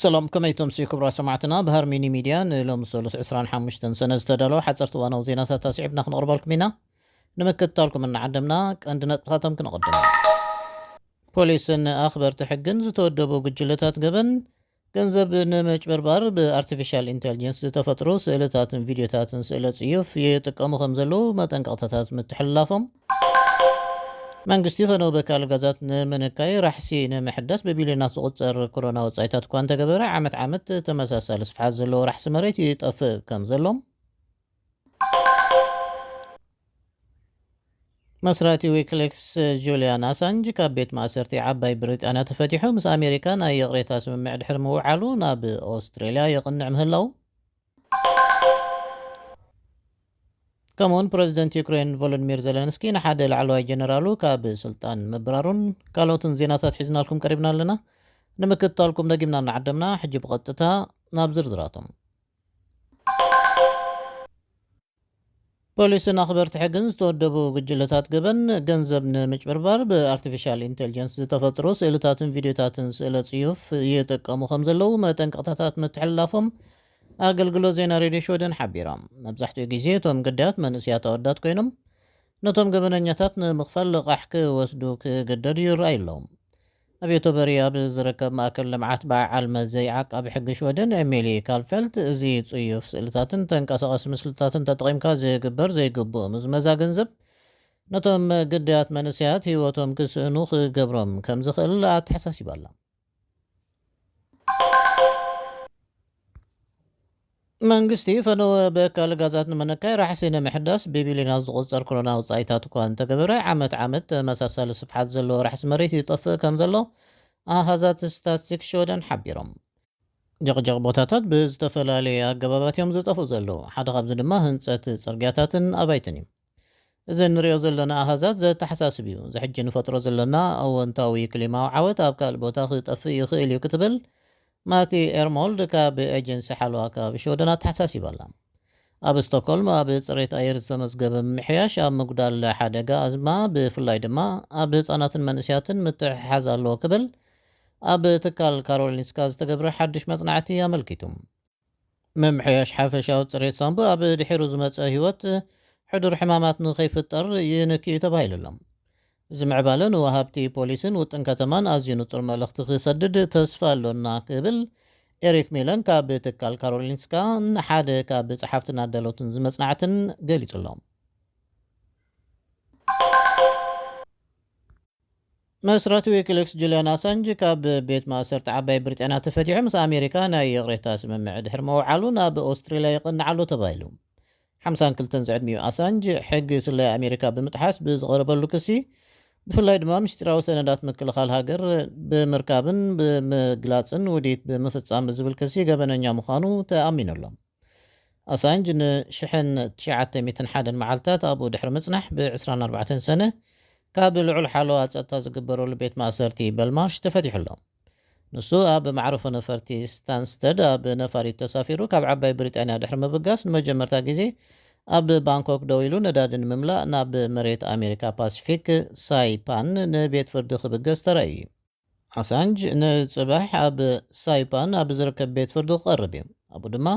ሰላም፣ ከመይ ትምስዩ ክቡራት ሰማዕትና? ብሃርሚኒ ሚድያ ንሎሚ ሰሉስ ዕስራን ሓሙሽተን ሰነ ዝተዳለወ ሓፀርቲ እዋናዊ ዜናታት ኣስዒብና ክነቕርበልኩም ኢና። ንምክትታልኩም እናዓደምና ቀንዲ ነጥብታቶም ክነቕድም። ፖሊስን ኣኽበርቲ ሕግን ዝተወደቡ ጉጅለታት ገበን ገንዘብ ንምጭብርባር ብኣርቲፊሻል ኢንቴሊጀንስ ዝተፈጥሩ ስእልታትን ቪድዮታትን ስእለ ጽዩፍ ይጥቀሙ ከም ዘለዉ መጠንቀቕታታት ምትሕልላፎም። መንግስቲ ፈነው በካል ጋዛት ንምንካይ ራሕሲ ንምሕዳስ ብቢልዮናት ዝቑጸር ኮሮና ወጻኢታት እኳ እንተገበረ፣ ዓመት ዓመት ተመሳሳሊ ስፍሓት ዘለዎ ራሕሲ መሬት ይጠፍእ ከም ዘሎም። መስራቲ ዊኪሊክስ ጁልያን ኣሳንጅ ካብ ቤት ማእሰርቲ ዓባይ ብሪጣንያ ተፈቲሑ ምስ ኣሜሪካ ናይ ይቕሬታ ስምምዕ ድሕሪ ምውዓሉ ናብ ኦስትሬልያ የቕንዕ ምህላው። ከምኡውን ፕረዚደንት ዩክሬን ቮሎዲሚር ዘለንስኪ ንሓደ ላዕለዋይ ጀነራሉ ካብ ስልጣን ምብራሩን ካልኦትን ዜናታት ሒዝናልኩም ቀሪብና ኣለና። ንምክትታልኩም ደጊምና እናዓደምና ሕጂ ብቐጥታ ናብ ዝርዝራቶም። ፖሊስን ኣኽበርቲ ሕግን ዝተወደቡ ጉጅለታት ገበን ገንዘብ ንምጭብርባር ብኣርቲፊሻል ኢንቴሊጀንስ ዝተፈጥሩ ስእልታትን ቪድዮታትን ስእለ ጽዩፍ ይጥቀሙ ከም ዘለዉ መጠንቀቕታታት ምትሕልላፎም ኣገልግሎት ዜና ሬድዮ ሽወደን ሓቢሮም። መብዛሕትኡ ግዜ እቶም ግዳያት መንእስያት ኣወዳት ኮይኖም ነቶም ገበነኛታት ንምኽፋል ልቓሕ ክወስዱ ክግደዱ ይረኣዩ ኣለዉ። ኣብ ዮቶበሪ ኣብ ዝርከብ ማእከል ልምዓት በዓል መዘይ ዓቃቢ ሕጊ ሽወደን ኤሚሊ ካልፌልት፣ እዚ ጽዩፍ ስእልታትን ተንቀሳቐሲ ምስልታትን ተጠቒምካ ዝግበር ዘይግቡእ ምዝመዛ ገንዘብ ነቶም ግዳያት መንእሰያት ህይወቶም ክስእኑ ክገብሮም ከም ዝኽእል ኣተሓሳሲባ ኣላ። መንግስቲ ፈነወ በካል ጋዛት ንምንካይ ራሕሲ ንምሕዳስ ብቢልዮናት ዝቑጸር ኮሮና ውጻኢታት እኳ እንተገበረ፣ ዓመት ዓመት ተመሳሳሊ ስፍሓት ዘለዎ ራሕሲ መሬት ይጠፍእ ከም ዘሎ ኣሃዛት ስታትስቲክስ ሽወደን ሓቢሮም። ጀቕጀቕ ቦታታት ብዝተፈላለየ ኣገባባት እዮም ዝጠፍኡ ዘለዉ። ሓደ ካብዚ ድማ ህንጸት ጽርግያታትን ኣባይትን እዩ። እዚ እንሪኦ ዘለና ኣሃዛት ዘተሓሳስብ እዩ። እዚ ሕጂ ንፈጥሮ ዘለና ኣወንታዊ ክሊማዊ ዓወት ኣብ ካልእ ቦታ ክጠፍእ ይኽእል እዩ ክትብል ማቲ ኤርሞልድ ካብ ኤጀንሲ ሓለዋ ከባቢ ሽወደን ኣተሓሳሲባ ኣላ። ኣብ ስቶክሆልም ኣብ ጽሬት ኣየር ዝተመዝገበ ምምሕያሽ ኣብ ምጉዳል ሓደጋ ኣዝማ፣ ብፍላይ ድማ ኣብ ህጻናትን መንእስያትን ምትሕሓዝ ኣለዎ ክብል ኣብ ትካል ካሮሊንስካ ዝተገብረ ሓድሽ መጽናዕቲ ኣመልኪቱ። ምምሕያሽ ሓፈሻዊ ጽሬት ሳንቡእ ኣብ ድሒሩ ዝመጸ ህይወት ሕዱር ሕማማት ንኸይፍጠር ይንኪ እዩ ተባሂሉ ኣሎ። እዚ ምዕባለ ንወሃብቲ ፖሊስን ውጥን ከተማን ኣዝዩ ንጹር መልእኽቲ ክሰድድ ተስፋ ኣሎና ክብል ኤሪክ ሚለን ካብ ትካል ካሮሊንስካን ሓደ ካብ ጸሓፍትን ኣዳለውትን ዝመጽናዕትን ገሊጹ ኣሎ። መስራቲ ዊኪሊክስ ጁልያን ኣሳንጅ ካብ ቤት ማእሰርቲ ዓባይ ብሪጣንያ ተፈቲሑ ምስ ኣሜሪካ ናይ ይቕሬታ ስምምዕ ድሕሪ ምውዓሉ ናብ ኦስትሬልያ ይቕንዕ ኣሎ ተባሂሉ። ሓምሳን ክልተን ዝዕድሚኡ ኣሳንጅ ሕጊ ስለያ ኣሜሪካ ብምጥሓስ ብዝቐረበሉ ክሲ፣ ብፍላይ ድማ ምስጢራዊ ሰነዳት ምክልኻል ሃገር ብምርካብን ብምግላጽን ውዲት ብምፍጻም ዝብል ክሲ ገበነኛ ምዃኑ ተኣሚኑ ኣሎ። ኣሳንጅ ንሽሕን ትሽዓተ ሚእትን ሓደን መዓልታት ኣብኡ ድሕሪ ምጽናሕ፣ ብ ዕስራን ኣርባዕተን ሰነ ካብ ልዑል ሓለዋ ጸጥታ ዝግበረሉ ቤት ማእሰርቲ በልማርሽ ተፈቲሑ ኣሎ። ንሱ ኣብ መዕርፎ ነፈርቲ ስታንስተድ ኣብ ነፋሪት ተሳፊሩ ካብ ዓባይ ብሪጣንያ ድሕሪ ምብጋስ፣ ንመጀመርታ ግዜ ኣብ ባንኮክ ደው ኢሉ ነዳዲ ንምምላእ ናብ መሬት ኣሜሪካ ፓሲፊክ ሳይፓን ንቤት ፍርዲ ክብገስ ተራእዩ እዩ። ኣሳንጅ ንጽባሕ ኣብ ሳይፓን ኣብ ዝርከብ ቤት ፍርዲ ክቐርብ እዩ። ኣብኡ ድማ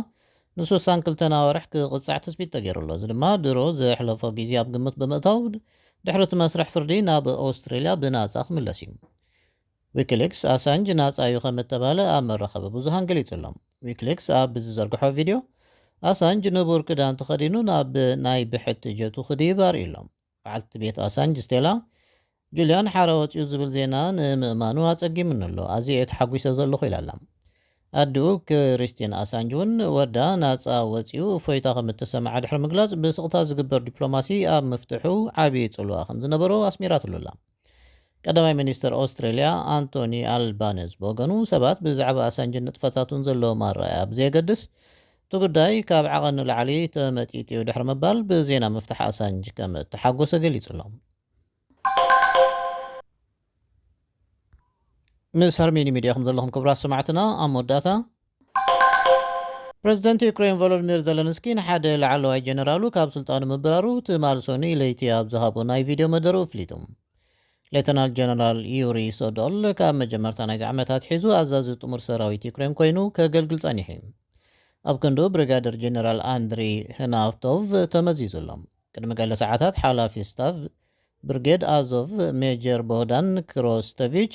ንስሳን ክልተን ኣዋርሕ ክቕጻዕ ትጽቢት ተገይሩ ኣሎ። እዚ ድማ ድሮ ዘሕለፎ ግዜ ኣብ ግምት ብምእታው፣ ድሕሪ እቲ መስርሕ ፍርዲ ናብ ኦስትሬልያ ብናጻ ክምለስ እዩ። ዊኪሊክስ ኣሳንጅ ናጻ እዩ ከም እተባህለ ኣብ መራኸቢ ብዙሃን ገሊጹ ኣሎ። ዊኪሊክስ ኣብ ዝዘርግሖ ቪድዮ፣ ኣሳንጅ ንቡር ክዳን ተኸዲኑ ናብ ናይ ብሕቲ ጀቱ ክድይብ ኣርእዩ ኣሎ። በዓልቲ ቤት ኣሳንጅ ስቴላ፣ ጁልያን ሓራ ወጺኡ ዝብል ዜና ንምእማኑ ኣጸጊሙኒ ኣሎ። ኣዝየ እየ ተሓጒሰ ዘለኹ ኢላ ኣላ። ኣዲኡ ክሪስቲን ኣሳንጅ እውን ወዳ ናጻ ወጺኡ እፎይታ ከም እተሰምዓ ድሕሪ ምግላጽ፣ ብስቕታ ዝግበር ዲፕሎማሲ ኣብ ምፍትሑ ዓቢ ጽልዋ ከም ዝነበሮ ኣስሚራትሉ ኣላ። ቀዳማይ ሚኒስተር ኦስትሬልያ ኣንቶኒ ኣልባነዝ ብወገኑ፣ ሰባት ብዛዕባ ኣሳንጅን ንጥፈታቱን ዘለዎም ኣረኣእያ ብዘየገድስ፣ እቲ ጉዳይ ካብ ዓቐን ንላዕሊ ተመጢጡ እዩ ድሕሪ ምባል፣ ብዜና ምፍታሕ ኣሳንጅ ከም እተሓጎሰ ገሊጹ ኣሎ። ምስ ሃርሚኒ ሚድያ ከም ዘለኹም ክቡራት ሰማዕትና፣ ኣብ መወዳእታ፣ ፕረዚደንት ዩክሬን ቮሎዲሚር ዘለንስኪ ንሓደ ላዕለዋይ ጀነራሉ ካብ ስልጣኑ ምብራሩ ትማል ሰኑይ ለይቲ ኣብ ዝሃቦ ናይ ቪድዮ መደርኡ ኣፍሊጡ። ሌተናል ጀነራል ዩሪ ሶዶል ካብ መጀመርታ ናይዚ ዓመት ኣትሒዙ ኣዛዚ ጥሙር ሰራዊት ዩክሬን ኮይኑ ከገልግል ጸኒሑ እዩ። ኣብ ክንዱ ብሪጋደር ጀነራል ኣንድሪ ህናፍቶቭ ተመዚዙ ኣሎ። ቅድሚ ገለ ሰዓታት ሓላፊ ስታፍ ብርጌድ ኣዞቭ ሜጀር ቦህዳን ክሮስተቪች፣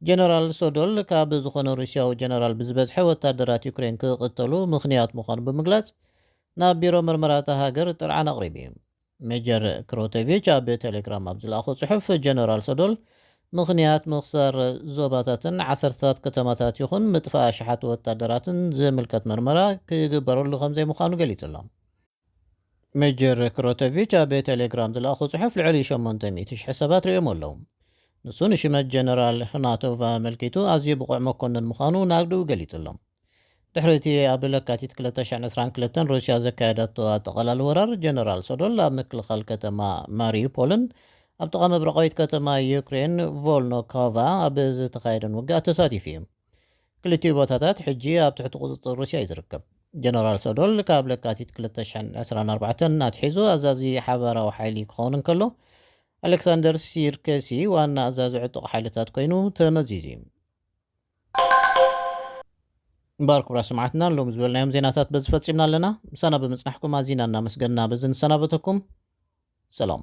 ጀነራል ሶዶል ካብ ዝኾነ ሩስያዊ ጀነራል ብዝበዝሐ ወታደራት ዩክሬን ክቕተሉ ምኽንያት ምዃኑ ብምግላጽ፣ ናብ ቢሮ መርመራ እታ ሃገር ጥርዓን ኣቕሪቡ እዩ። ሜጀር ክሮተቪች ኣብ ቴሌግራም ኣብ ዝለኣኾ ጽሑፍ፣ ጀነራል ሶዶል ምኽንያት ምኽሳር ዞባታትን ዓሰርተታት ከተማታት ይኹን ምጥፋእ ኣሽሓት ወታደራትን ዝምልከት መርመራ ክግበረሉ ከም ዘይምዃኑ ገሊጹ ኣሎ። ሜጀር ክሮተቪች ኣብ ቴሌግራም ዝለኣኾ ጽሑፍ፣ ልዕሊ ሸሞንተ ሚእቲ ሽሕ ሰባት ርእዮም ኣለዉ። ንሱ ንሽመት ጀነራል ህናቶቭ ኣመልኪቱ ኣዝዩ ብቑዕ መኮንን ምዃኑ ናግድኡ ገሊጹ ኣሎ። ድሕሪ እቲ ኣብ ለካቲት ክልተ ሽሕን ዕስራን ክልተን ሩስያ ዘካየደቶ ኣጠቓላሊ ወራር፣ ጀነራል ሶዶል ኣብ ምክልኻል ከተማ ማሪዩፖልን ኣብ ጥቓ ምብራቓዊት ከተማ ዩክሬን ቮልኖኮቫ ኣብ ዝተኻየደን ውግኣት ተሳቲፉ እዩ። ክልቲኡ ቦታታት ሕጂ ኣብ ትሕቲ ቁጽጽር ሩስያ እዩ ዝርከብ። ጀነራል ሶዶል ካብ ለካቲት ክልተ ሽሕን ዕስራን ኣርባዕተን ኣትሒዙ ኣዛዚ ሓባራዊ ሓይሊ ክኸውን እንከሎ፣ ኣሌክሳንደር ሲርኬሲ ዋና ኣዛዚ ዕጡቕ ሓይልታት ኮይኑ ተመዚዙ እዩ። እምበኣር ክቡራት ሰማዕትና፣ ሎም ዝበልናዮም ዜናታት በዚ ፈጺምና ኣለና። ምሳና ብምጽናሕኩም ኣዚና እናመስገንና በዚ ንሰናበተኩም። ሰላም።